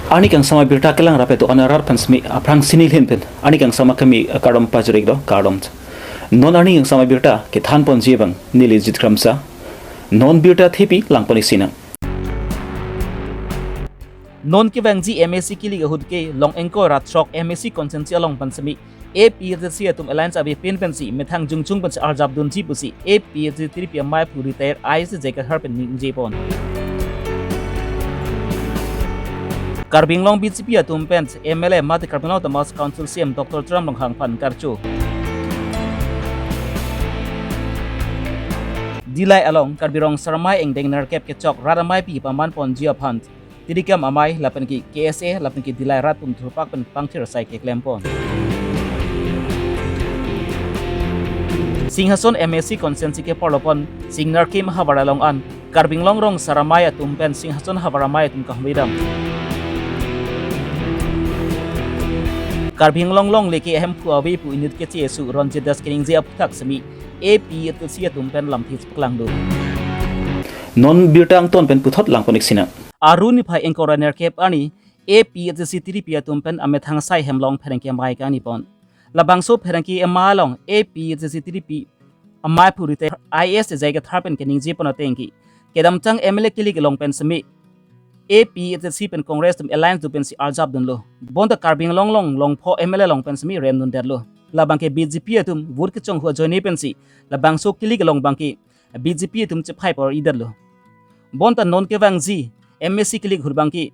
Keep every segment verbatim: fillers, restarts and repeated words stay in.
Arni kangsam abirta kelang rap eto anarat pen semi aphrang sini lhin pen arni kangsam akami kardom pajir-iklo, kardom. Non arni kangsam abirta kethan ponji abang neli Jit Kramsa. Non birta thepi lang pon-ik sinang. Non kevangji M A C kilik ahut ke Long ingkoi ra throk M A C constituency along pen semi A P H L C atum alliance avepin pensi methang jongjong pensi arjap dunji pusi A P H L C tiripi amaiphu retired I A S J Kathar pen ningje pon. Karbi Anglong B J P atum pen M L A mate Karbi Anglong Autonomous Council C E M Doctor Tuliram Ronghang aphan karcho. Dillai along Karbi Rong Saramai angdeng nerkep kechok rat ameipi paman ponji aphan Tirikam Amei lapen ke K S A lapen ke Dillai rat atum thurpak pen pangthir asai keklem pon. Singhason M A C constituency ke porlo pon Singnar Kim havar along an Karbi Anglong Rong Saramai atum pen Singhason havar amei atum kahumri dam. Karbi Anglong longle ke ahemphu ave pu inut keche asu Ronjit Das keningje aphuthak semi A P H L C atum pen lamthe chepaklang do. Non birta angton pen puthot lang pon-ik sinang. Aru niphai ingkoi ra nerkep arni A P H L C tiripi atum pen amethang asai hem along pherangke amei kangni pon. Labangso pherangke amei along A P H L C tiripi amaiphu retired I A S J Kathar pen keningje pon ateng ke kedamtang M L A kilik along pen semi A P H L C pen Congress atum alliance do pensi arjap dunlo. Bonta Karbi Anglong along longpho M L A along pen semi rem dundetlo. Labang ke B J P atum vote kechonghu ajoine pensi labangso kilik along abang ke B J P atum chephai por-idetlo. Bonta non kevangji M A C kilik ahut abang ke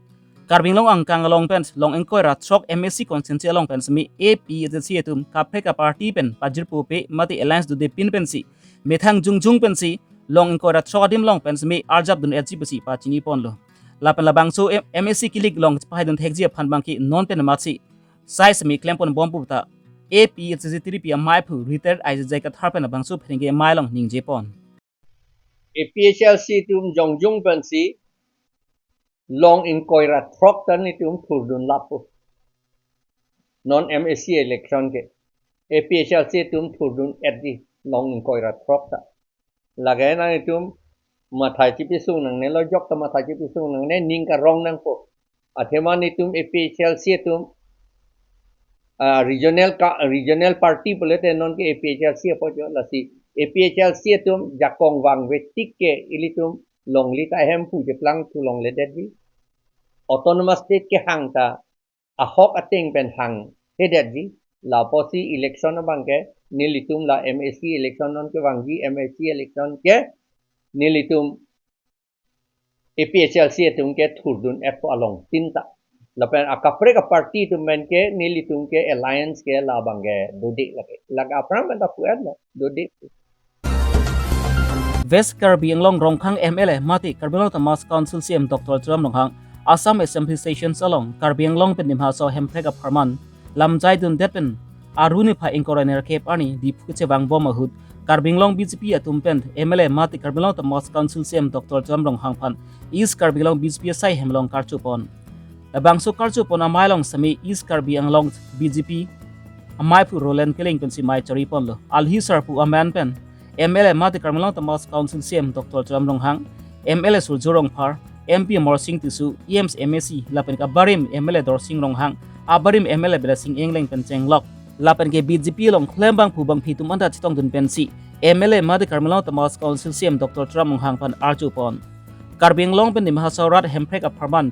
Karbi Anglong angkang along pen Long ingkoi ra throk M A C constituency along pen semi A P H L C atum kaprek aparty pen pajirpo pe mate alliance dodepin pensi methang jongjong pensi Long ingkoi ra throk adim along pen semi arjap dun-etji pusi pachini ponlo. Lapen labangso M-, M A C kilik along chephai dun thekji aphan abang ke non pen amatsi sai semi klem pon bom pu ta A P H L C tiripi amaiphu retired I A S J Kathar pen labangso pherangke amei along ningje pon. A P H L C atum jongjong pensi Long ingkoi ra throk ta netum thurdun lapo. Non M A C election ke A P H L C atum thurdun-etji Long ingkoi ra throk ta. Lake nangtum mathai chipisung nangnelo, jok ta mathai chipisung nangne, ning karong nangpo. Athema netum A P H L C atum, ah, regional ka, regional party pulote non ke A P H L C apo jo, lasi A P H L C atum jakong vangve tik ke ilitum longle ta ahemphu cheplang thu longledetji. Autonomous state kehang ta ahok ateng pen hangthedetji. Lapusi election abang ke nelitum la M A C election non kevangji, M A C election ke nelitum A P H L C atum ke thurdun-etpo along tin ta. Lapen akaprek aparty atum pen ke nelitum ke alliance ke labang ke dode lake. Lake aphrang pen ta pu-etlo, dode. West Karbi Anglong Rongkhang M L A mate Karbi Anglong Autonomous Council C E M Doctor Tuliram Ronghang Assam Assembly Sessions along Karbi Anglong pen Dima Hasao Hemprek apharman lamjai dundet pen aru niphai ingkoi ra nerkep arni Diphu kechevang bom ahut Karbi Anglong B J P atum pen M L A mate Karbi Anglong Autonomous Council C E M Doctor Tuliram Ronghang aphan East Karbi Anglong B J P asai hem along karcho pon. Labangso karcho pon amei along semi East Karbi Anglong B J P amaiphu Roland Killing pensi mei chari ponlo. Alhi sarpo amen pen M L A mate Karbi Anglong Autonomous Council C E M Doctor Tuliram Ronghang, M L A Surjya Rongphar, M P Amarsing Tisso, E M C, M A C, lapen ke abarim M L A Dorsing Ronghang, abarim M L A Blessing Engleng pen chenglok. Lapen ke B J P along klembangphu bangphi atum anta chetongdun pensi M L A mate Karbi Anglong Autonomous Council C E M Doctor Tuliram Ronghang aphan archo pon. Karbi Anglong pen Dima Hasao rat Hemprek apharman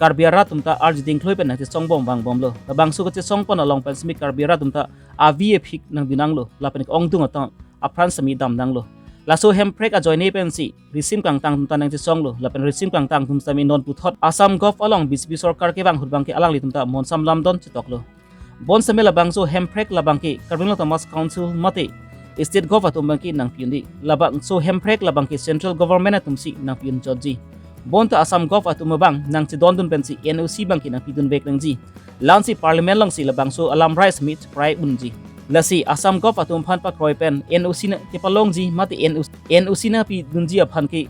Karbi arat atum ta arjuding kloi pen nangchesong bom vangbomlo. Labangso kachesong pon along pen semi Karbi arat atum ta avi aphik nangbi nanglo, lapen ke ongdung atum apran semi dam nanglo. Laso Hemprek ajoine pensi risim kangtang atum ta nangchesonglo, lapen risim kangtang atum semi non puthot Assam Gov along B J P sorkar kevang ahut abang ke alanglitum ta monsam lamdon chetoklo. Bonseme labangso Hemprek labang ke Karbi Anglong Autonomous Council mate State Gov atum abang ke nangpi-unji. Labangso Hemprek labang ke Central Government atumsi nangpi-un chotji. Bonta Assam Gov atum abang nangchedondun pensi N O C abang ke nangpidunvek nangji. La-ansi Parliament alongsi labangso alam rai semi cheprai unji. Lasi Assam Gov atum aphan pakroi pen N O C nangkepalongji mate N O C, N O C nangpidunji aphan ke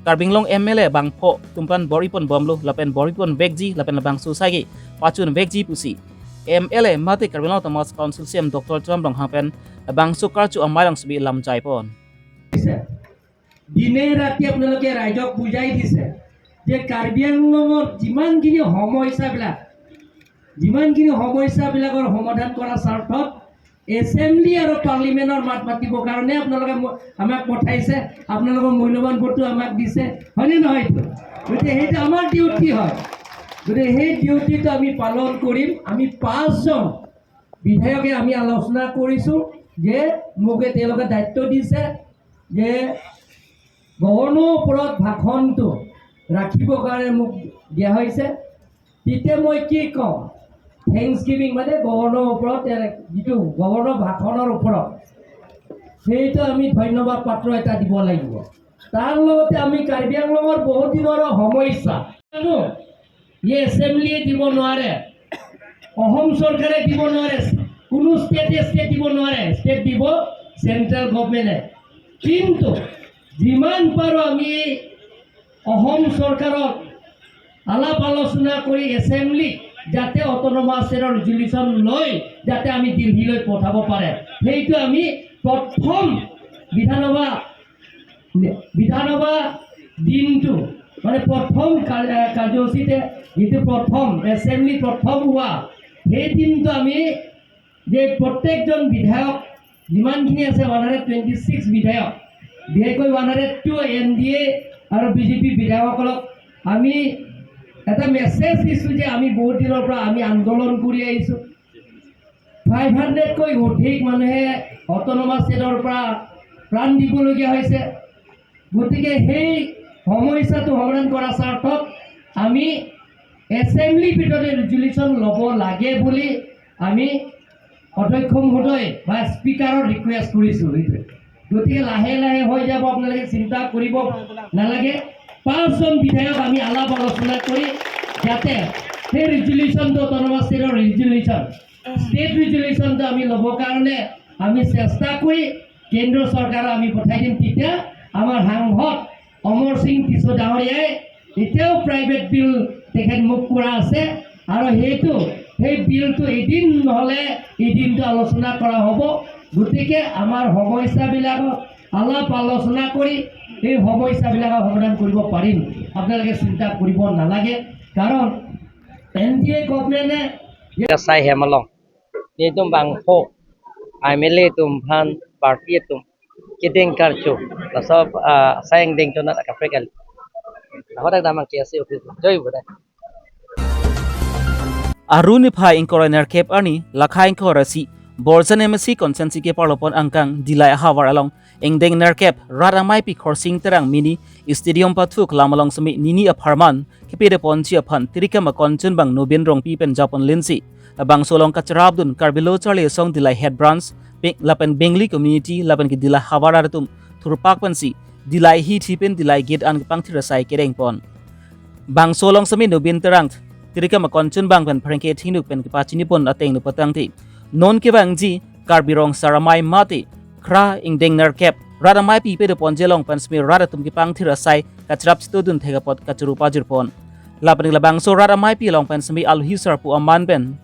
Karbi Anglong M L A bangpho atum aphan bor-i ponbomlo, lapen bor-i ponvekji, lapen labangso asai ke pachunvekji pusi M L A mate Karbi Anglong Autonomous Council C E M Doctor Tuliram Ronghang pen labangso karcho amei along semi lamjai pon. দিনে ৰাতি আপোনালোকে ৰাইজক বুজাই দিছে যে কাৰ্বি আংলঙৰ যিমানখিনি সমস্যাবিলাক, যিমানখিনি সমস্যাবিলাকৰ সমাধান কৰাৰ স্বাৰ্থত এছেম্বলি আৰু পাৰ্লিমেণ্টৰ মাত মাতিবৰ কাৰণে আপোনালোকে ম-, আমাক পঠাইছে, আপোনালোকৰ মূল্যৱান ভোটটো আমাক দিছে, হয়নে নহয় এইটো? গতিকে সেইটো আমাৰ ডিউটি হয়। গতিকে সেই ডিউটিটো আমি পালন কৰিম। আমি পাঁচজন বিধায়কে আমি আলোচনা কৰিছো যে মোকে তেওঁলোকে দায়িত্ব দিছে যে গভৰ্ণৰৰ ওপৰত ভাষণটো ৰাখিবৰ কাৰণে মোক দিয়া হৈছে। তেতিয়া মই কি কওঁ, থেংকছ গিভিং মানে গভৰ্ণৰৰ ওপৰত, এ, যিটো গভৰ্ণৰ ভাষণৰ ওপৰত, সেইটো আমি ধন্যবাদ পাত্ৰ এটা দিব লাগিব। তাৰ লগতে আমি কাৰ্বি আংলঙৰ বহুত দিনৰ সমস্যা, জানো, এই এছেম্বলিয়ে দিব নোৱাৰে, অসম চৰকাৰে দিব নোৱাৰে, কোনো ষ্টেটে ষ্টেট দিব নোৱাৰে, ষ্টেট দিব চেণ্ট্ৰেল গভৰ্ণমেণ্টে। কিন্তু যিমান পাৰোঁ আমি অসম চৰকাৰক আলাপ আলোচনা কৰি এছেম্বলিত যাতে অট'নমাছ ষ্টেটৰ ৰিজলিউশ্যন লৈ যাতে আমি দিল্লীলৈ পঠাব পাৰে, সেইটো আমি প্ৰথম বিধানসভা, বিধানসভা দিনটো, মানে প্ৰথম কা-, এ, কাৰ্যসূচীতে যিটো প্ৰথম এছেম্বলি প্ৰথম হোৱা, সেই দিনটো আমি যে প্ৰত্যেকজন বিধায়ক যিমানখিনি আছে, ওৱান হাণ্ড্ৰেড টুৱেণ্টি ছিক্স বিধায়ক, বিশেষকৈ one hundred two N D A আৰু বি জে পি বিধায়কসকলক আমি এটা মেছেজ দিছোঁ যে আমি বহুত দিনৰ পৰা আমি আন্দোলন কৰি আহিছোঁ। ফাইভ হাণ্ড্ৰেডকৈ অধিক মানুহে অট'নমাছ ষ্টেটৰ পৰা প্ৰাণ দিবলগীয়া হৈছে। গতিকে সেই সমস্যাটো সমাধান কৰাৰ স্বাৰ্থত আমি এছেম্বলিৰ ভিতৰতে ৰিজলিউশ্যন ল'ব লাগে বুলি আমি অধ্যক্ষ মহোদয় বা স্পীকাৰক ৰিকুৱেষ্ট কৰিছোঁ। গতিকে লাহে লাহে হৈ যাব, আপোনালোকে চিন্তা কৰিব নালাগে। পাঁচজন বিধায়ক আমি আলাপ আলোচনা কৰি যাতে সেই ৰিজলিউশ্যনটো, অট'নমাছ ষ্টেটৰ ৰিজলিউশ্যন, ষ্টেট ৰিজলিউশ্যনটো আমি ল'বৰ কাৰণে আমি চেষ্টা কৰি কেন্দ্ৰ চৰকাৰক আমি পঠাই দিম। তেতিয়া আমাৰ সাংসদ অমৰ সিং টিছ' ডাঙৰীয়াই এতিয়াও প্ৰাইভেট বিল তেখেত মুভ কৰা আছে আৰু সেইটো, সেই বিলটো এদিন নহ'লে এদিনটো আলোচনা কৰা হ'ব। গতিকে আমাৰ সমস্যাবিলাকক আলাপ আলোচনা কৰি এই সমস্যাবিলাকৰ সমাধান কৰিব পাৰিম, আপোনালোকে চিন্তা কৰিব নালাগে। কাৰণ এন ডি এ গভৰ্ণমেণ্টে Sai hem along. Netum bangpho M L A atum aphan party atum kedeng karcho. Laso, ah, sai angdeng chonat akaprek kali. Ahodak damang K S A office. Joi budai. Aru niphai ingkoi ra nerkep arni, lakha ingkoi ra isi, Borjan M A C constituency keparlopon angkang Dillai ahavar along ingdeng nerkep rat ameipi Khorsing Terang mini stadium pathu aklam along seme nini apharman kepedeponji aphan Tirikam akonchunbang Nobin Rongpi pen japon linsi. Labangso along kacharapdun Karbi Lo Charli Asong Dillai Head Branch, Beng-, lapen Bengali Community, lapen ke Dillai ahavar atum thurpak pensi Dillai hithi pen Dillai git an kepangthir asai kedengpon. Bangso along seme Nobin Terang, Tirikam akonchunbang pen pherangke thingnuk pen kepachinipon ateng nupatangte, non kevangji Karbi Rong Asar Amei mate khra ingdeng nerkep rat ameipi pedeponji along pen seme rat atum kepangthir asai kacharap chitodun thek apot kachoro pajirpon. Lapen labangso rat ameipi along pen seme alohi sarpo aman pen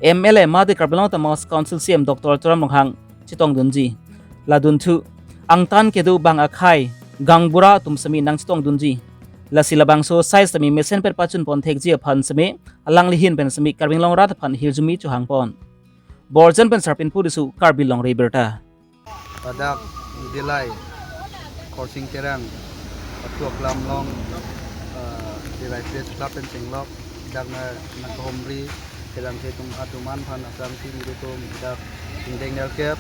M L A mate Karbi Anglong Autonomous Council C E M Doctor Tuliram Ronghang chetongdunji. Ladunthu angtan kedo bang akhei gaonbura atum seme nangchetongdunji. Lasi labangso asai seme mesenpet pachunpon thekji aphan seme alangli ahin pen seme Karbi Anglong rat aphan hirjume chohangpon. Borjan pen Sarpinpur Riso, Karbi Longri Abirta. Ladak Dillai Khorsing Terang pathu aklam along, eh, Dillai Press Club pen chenglok, dak na nangkehumri pherangke atum atum an aphan aphrangsi nelitum dak ingdeng nerkep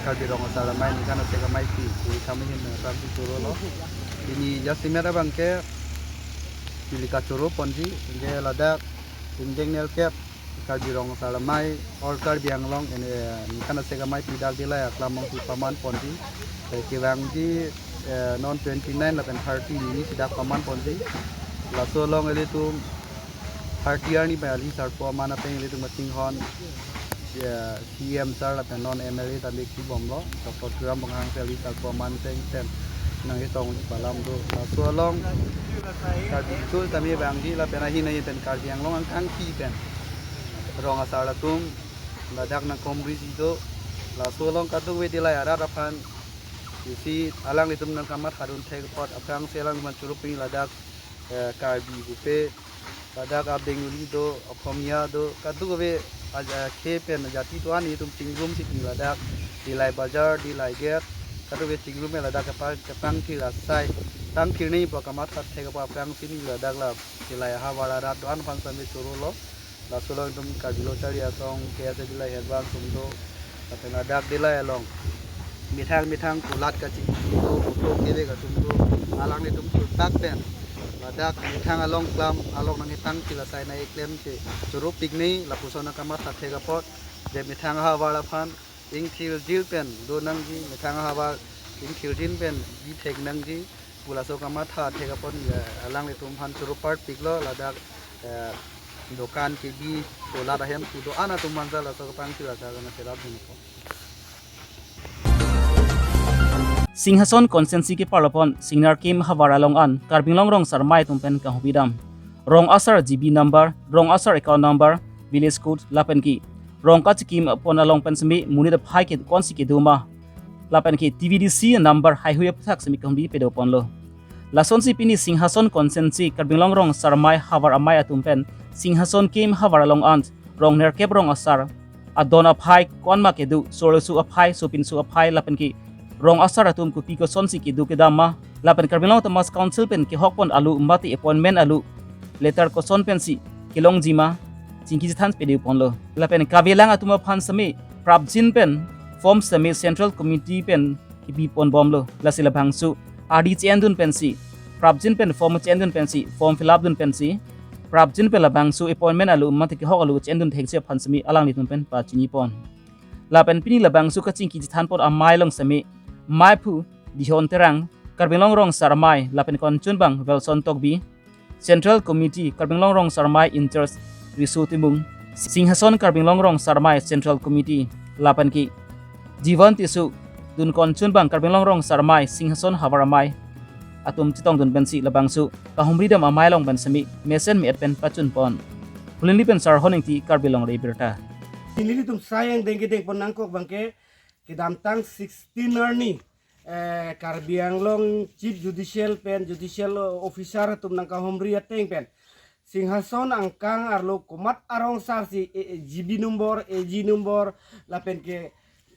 Karbi Rong Asar Amei ningkan asek ameipi, pu kami ahin aphrangsi chorolo. Pini jasemet abangke neli kachoro ponji, ingke ladak ingdeng nerkep Karbi Rong Asar Amei or Karbi Anglong, eh, ningkan asek ameipi dak Dillai aklam alongsi paman ponji. Eh, kevangji, eh, non twenty nine lapen thirty nini si dak paman ponji. Laso along ilitum thirty arni pen alohi sarpo aman ateng ilitum kachinghon, eh, C E M sir lapen non M L A ta leksi bomlo, Doctor Tuliram Ronghang si alohi sarpo aman ateng pen nangchetongji pu alam do. Laso along Karbi Riso tame vangji lapen ahin ahin pen Karbi Anglong angkangpi pen rong asar atum ladak nangkehumriji do. Laso along kadokave Dillai arat aphan isi alanglitum nangkamathadun thek apot aphrangsi alanglitum choro pini ladak eh, Karbi pupe, ladak a Bengali do, Okhomia do, kadokave aja khei pen ajati do-an itum chingrumsi pini ladak Dillai Bazar, Dillai Gate, kadokave chingrum ladak kepang, kepangthir asai, tangthir nangji pu kamatha thek apot aphrangsi pini ladak la Dillai ahavar arat do-an aphan sitame chorolo. Laso along itum Karbi Lo Charli Asong, K S A Dillai Headbang atum do, lapen ladak Dillai along methang methang kulat kachingki do, auto kevek atum do, alanglitum chuntak pen ladak methang along klam along nangkepangthir asai nangkeklemsi choro piknei lapuson akamatha thek apot, je methang ahavar aphan ingthirjir pen do nangji, methang ahavar ingthirjin pen bi thek nangji pu laso kamatha thek apot, eh, alanglitum aphan choro parpiklo, ladak, eh, dokan kebi, kulat ahem pu do-an atum aphan ta laso kepangthir asai kana serap dun ko. Singhason constituency keparlopon Singnar Kim havar along an Karbi Anglong Rong Asar Amei atum pen kahumri dam. Rong asar G B number, rong asar account number, village code lapen ke rong kachikim apon along pen sitame monit aphai ke konsi kedo ma, lapen ke T V D C number haihui aphuthak sitame kahumri pado ponlo. Lasonsi pini Singhason constituency Karbi Anglong Rong Asar Amei havar amei atum pen Singhason Kim havar along an rong nerkep rong asar adon aphai konma kedo, sorleso aphai, sopinso aphai lapen ke rong asar atum kopi kosonsi kedo kedam ma, lapen Karbi Anglong Autonomous Council pen kehokpon alo mate appointment alo letter koson pensi kelongji ma chingki chethan pado ponlo. Lapen kavelang atum aphan sitame prapjin pen form sitame Central Committee pen kebi pon bomlo. Lasi labangso ardi che-endun pensi, prapjin pen form che-endun pensi, form fill up dun pensi, prapjin pen labangso appointment alo mate kehok alo che-endun thekji aphan sitame alanglitum pen pachini pon. Lapen pini labangso kachingki chethan pon amei along sitame meiphu Dihon Terang, Karbi Anglong Rong Asar Amei, lapen konchunbang Wilson Tokbi, Central Committee Karbi Anglong Rong Asar Amei in charge Riso Timung, Singhason Karbi Anglong Rong Asar Amei Central Committee lapen ke Jivan Tisso, dun konchunbang Karbi Anglong Rong Asar Amei Singhason havar amei atum chetongdun pensi labangso kahumri dam amei along pen sitame mesen me-et pen pachun pon. Phuloni pen Sarhon Ingti, Karbi Anglong Ri Abirta. Nelitum sai angdeng kedeng pon nangkok abangke kedamtang sixteen arni, eh, Karbi Anglong Chief Judicial pen Judicial Officer atum nangkahumri ateng pen Singhason angkang arlo komat arong asar si, eh, eh, G B number, A G number, lapen ke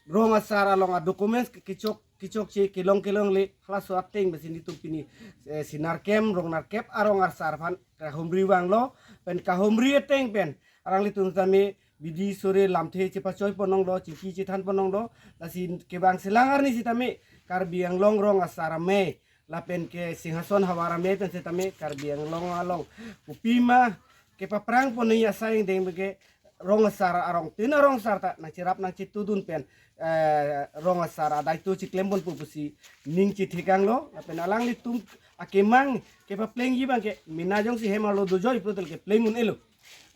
rong asar along a documents ke kechok kechokche kelong kelongle, halaso ateng pensi nelitum pini, eh, si nerkep rong nerkep arong asar aphan kahumri vanglo, pen kahumri ateng pen alanglitum sitame bidi sore lamthe chepachoi pon longlo, chingki chethan pon longlo. Lasi kevang selang arni sitame Karbi Anglong Rong Asar Amei lapen ke Singhason havar amei pen sitame Karbi Anglong along kopima kepaphrang pon nangji asai angdeng abangke rong asar arong tin arong asar ta nangcherap nangchetudun pen, eh, rong asar adaito cheklem ponpo pusi ning chethekanglo. Lapen alanglitum akemang kepaplengji abangke mena jongsi hem arlo dojoi pulote kepleng un-elo.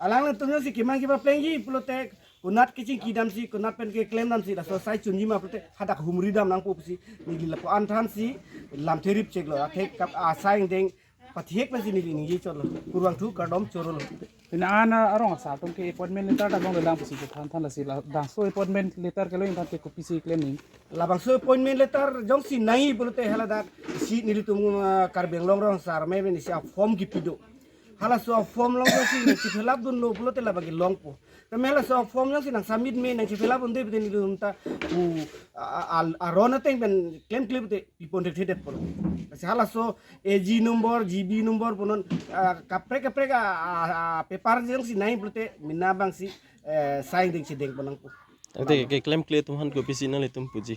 Alanglitum jongsi kemang kepaplengji pulote konat kechingki damsi, konat pen keklem damsi, laso asai chunji ma pulote hadak humri dam nangpo pusi neli lapu-an thansi lamthe rip cheklo. Athek kap asai angdeng pathek pensi neli ningje chotlo. Kurvangthu kardom chorolo. Pini an arong asar atum ke appointment letter ta longlelang pusi chethan than, lasi labangso appointment letter kelong than ke kopisi klem nangji? Labangso appointment letter jongsi nangji pulote haladak si nelitum, ah, Karbi Anglong Rong Asar Amei pen isi a form kipi do. Halaso a form along jongsi nangchefill up dunlo pulote labangke longpo. Tame halaso a form jongsi nangsubmit me nangchefill up dunde pulote nelitum ta pu a, a, a, aron ateng pen klemkle pulote pipon thekthedet pulo. Lasi halaso A G number, G B number punon, ah, kaprek kaprek a, a, a, paper jongsi nangji pulote mena abangsi, eh, sai angdeng chedeng pon nangpo. Ante keklemkle atum aphan kopisi nanglitum puji?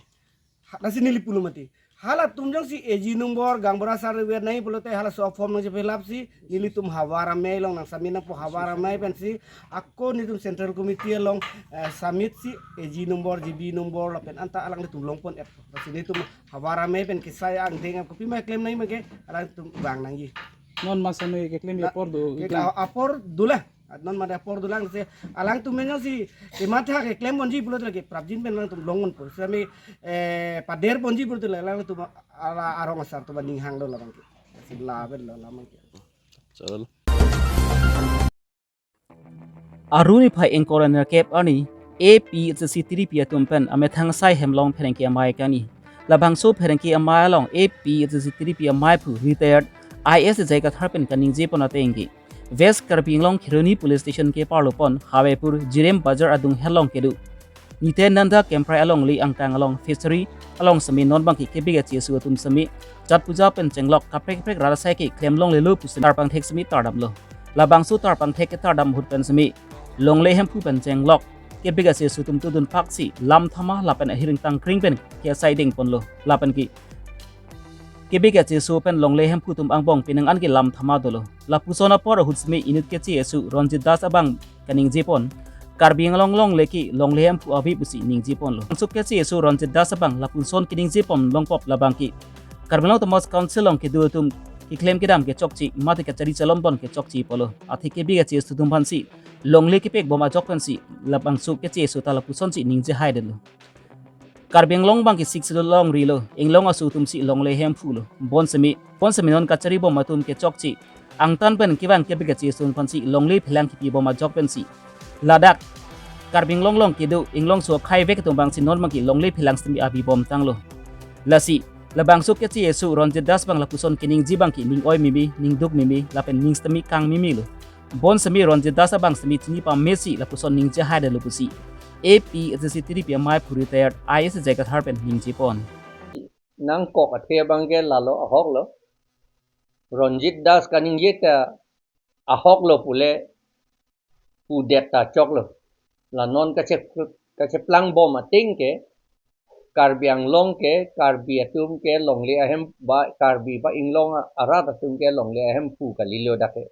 Ha, lasi neli pulo mati. Halatum jongsi A G number, gaonbura asar wer nangji pulote halaso a form nangchefill up si nelitum havar amei along nangsubmit nangpo, havar amei pensi ako nelitum Central Committee along, eh, submit si A G number, G B number lapen anta alanglitum longpon-et. Lasi nelitum havar amei pen kesai angdeng kopima klem nangji abangke alanglitum vang nangji. Non ma sitame keklem, la, apor do, ke, iklang, a-, apor dolang. Non mate apor dolang, se alangtum pen jongsi kematha keklem ponji pulote lake prapjin pen alangtum long ponpo. Sitame, eh, pader ponji pulote alanglitum a, a, arong asar atum aning hanglo labangke. Si lapen lo labangke. Chalo. Aru niphai ingkoi ra nerkep arni A P H L C tiripi atum pen amethang asai hem along pherangke amei kani. Labangso pherangke amei along A P H L C tiripi ameiphu retired I S J Kathar pen kaningje pon ateng ke West Karbi Anglong Kheroni Police Station ke parlo pon Hawepur Jirem Bazar adung helong kedo Nityananda Kemprai alongle angkang along fishery along semi non bangke kebek achesu atum semi Chhat Puja pen chenglok kaprek kaprek rat asai ke klem longlelo pu semi tarpangthek semi tardamlo. Labangso tarpangthek ke tardam ahut pen semi longle hemphu pen chenglok kebek achesu atum todun paksi lam thama lapen ahiring tangkring pen ke asai deng ponlo. Lapen ke kebek achesu pen longle hemphu atum angbong penang an ke lam thama dolo. Lapuson apor ahut semi inut kechesu Ronjit Das abang kaningje pon Karbi Anglong longle ke longle hemphu ave pusi ningje ponlo. Langsuk kechesu Ronjit Das abang lapuson kaningje pon longpop labang ke Karbi Anglong Autonomous Council along kedo atum keklem kedam kechokche mate kachari chalon pon kechokche pulo. Athe kebek achesu atum aphansi longle kepek bom ajok pensi labangso kechesu ta lapusonsi ningje hai detlo. Karbi Anglong bangke Sixth Schedule longrilo, inglong aso atumsi longle hemphulo. Bon semi, bon semi non kachari bom atum kechokche angtan pen kevang kebek achesu atum aphansi longle phelang kepi bom ajok pensi ladak Karbi Anglong along kedo inglong so akhai vek atum abangsi non bangke longle phelang semi abi bom tanglo. Lasi labangso kechesu Ronjit Das abang lapuson kaningje bangke ning oi mimi, ning duk mimi, lapen ning semi kang mimilo. Bon semi Ronjit Das abang semi chini pamesi lapuson ningje hai detlo pusi A P H L C T D P amei pu retired I S J Kathar pen ningje pon. Nangkok athe abangke lalo ahoklo. Ronjit Das kaningje ta ahoklo pule pudet ta choklo. La non kache, kacheplang bom ateng ke Karbi Anglong ke, Karbi atum ke longle ahem ba, Karbi ba inglong arat atum ke longle ahemphu kalilo dak ke.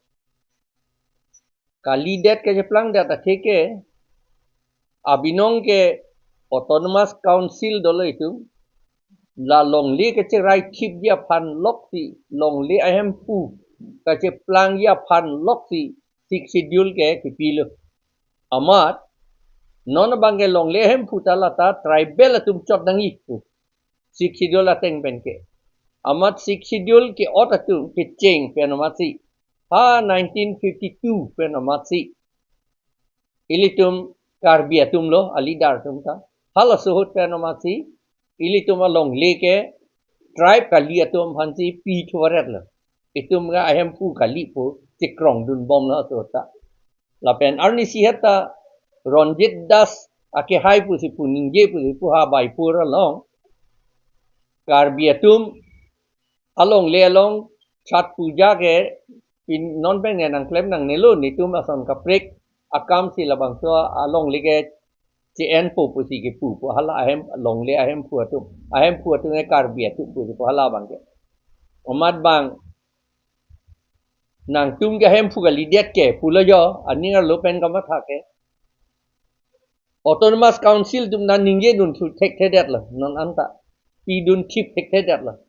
Kalidet kacheplang det athe ke abinong ke Autonomous Council dolo itum. La longle kacherai thipji aphan loksi, longle ahemphu kacheplangji aphan loksi Sixth Schedule ke kepilo. Amat non abangke longle ahemphu ta lata tribal atum chot nangji pu. Sixth Schedule ateng pen ke. Amat Sixth Schedule ke-ot atum kecheng pen amatsi ha nineteen fifty-two pen amatsi ilitum Karbi atumlo, a-leader atum ta. Halaso ahut pen amatsi ilitum alongle ke tribe kali atum aphansi pi thuvaretlo. Itum ke ahemphu kali pu chekrongdun bomlo aso ta. Lapen arnisi heta Ronjit Das akehai pusi pu ningje pusi pu ha Baipur along Karbi atum alongle along Chhat Puja ke pin non pen nangklem nangnelo, netum ason kaprek akamsi labangso alongle ke che-enpo pusi kepu pu hala ahem longle ahemphu atum, ahemphu atum ke Karbi atum pusi pu hala abangke. Amat bang nangtum ke ahemphu kalidet ke pulo jo, aning arlo pen kamatha ke. Autonomous Council atum nangningjedun thu thekthedetlo non anta. Pidun thip thekthedetlo.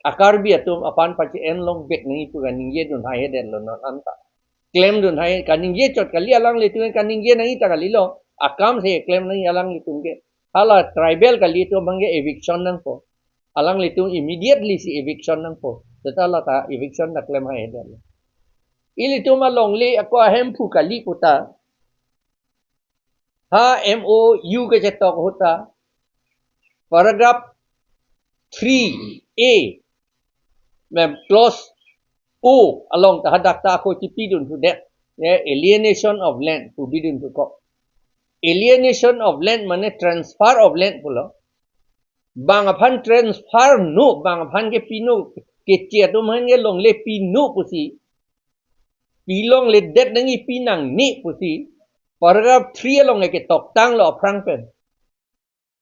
A-Karbi atum aphan pache-en longbek nangji pu kaningjedun haihedetlo non anta. Klemdun hai kaningje chot kali, alanglitum kaningje nangji ta kalilo. Akamsi klem nangji alanglitum ke. Hala tribal kali atum abangke eviction nangpo. Alanglitum immediately si eviction nangpo. Seta lata eviction ta klem haihedetlo. Ilitum alongle ako ahemphu kali pu ta ha M O U kachetok ahut ta paragraph three A, mem, clause O along ta hadak ta ako chipidun thudet. Ye, alienation of land pu bidun thukok. Alienation of land mane transfer of land pulo. Bang aphan transfer no, bang aphan kepi no, keche atum aphan ke longle pi no pusi, pi longledet nangji, pi nangne pusi paragraph three along ke toktanglo aphrang pen.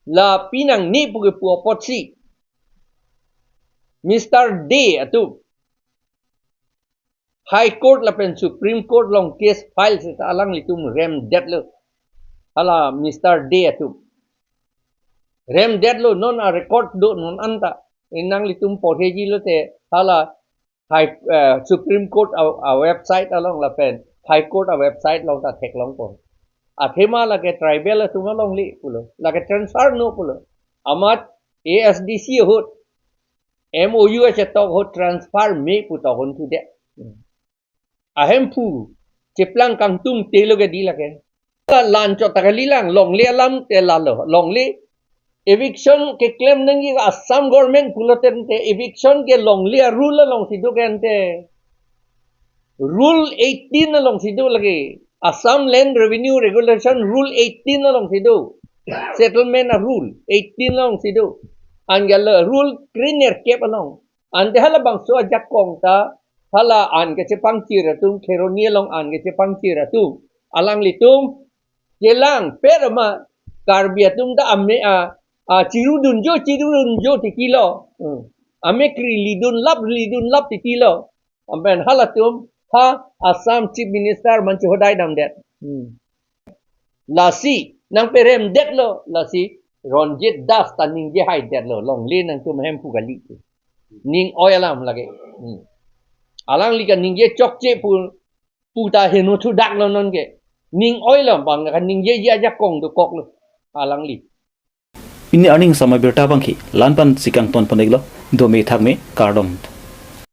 La pi nangne pu kepu apotsi Mister Dey atum High Court lapen Supreme Court along case file seta alanglitum remdetlo. Hala Mister Dey atum remdetlo, non a-record do non anta. Nanglitum porhejilo te hala High, eh, Supreme Court a, a-website along lapen High Court a-website along ta theklongpo. Athema lake tribal atum alongle pulo, lake transfer no pulo. Amat A S D C ahut M O U achetok ahut transfer me pu tokun thudet. Ahemphu cheplang kangtung telo ke di lake. Lan chot ta kalilang, longle alam te lalo. Longle eviction keklem nangji Assam government pulo tangte eviction ke longle a-rule alongsi do ke ante. Rule eighteen alongsi do lake. Assam Land Revenue Regulation Rule eighteen alongsi do. Settlement a rule eighteen alongsi do. Anke la rule krenerkep along. Ante halabangso ajakong ta hala an kachepangchir atum, Kheroni along an kachepangchir atum, alanglitum chelang pet ama Karbi atum ta ame a, a chirudunjo, chirudunjo titilo. Hmm. Ame kri lidun lap, lidun lap titilo. Amen halatum ha Assam Chief Minister man chehodai damdet. Hmm. Lasi nangperemdetlo, lasi Ranjit Das ta ningjehaidetlo, longle nangtum hemphu kali. Ning oi alam lake. Hmm. Alangli kaningje chokche pu, pu ta heno thudaklo nonke. Ning oi alam bang kaningjeji ajakong dokoklo alangli. Pini arni samai birta abangke la-anpan si kangton pon-iklo, dome thakme, kardom.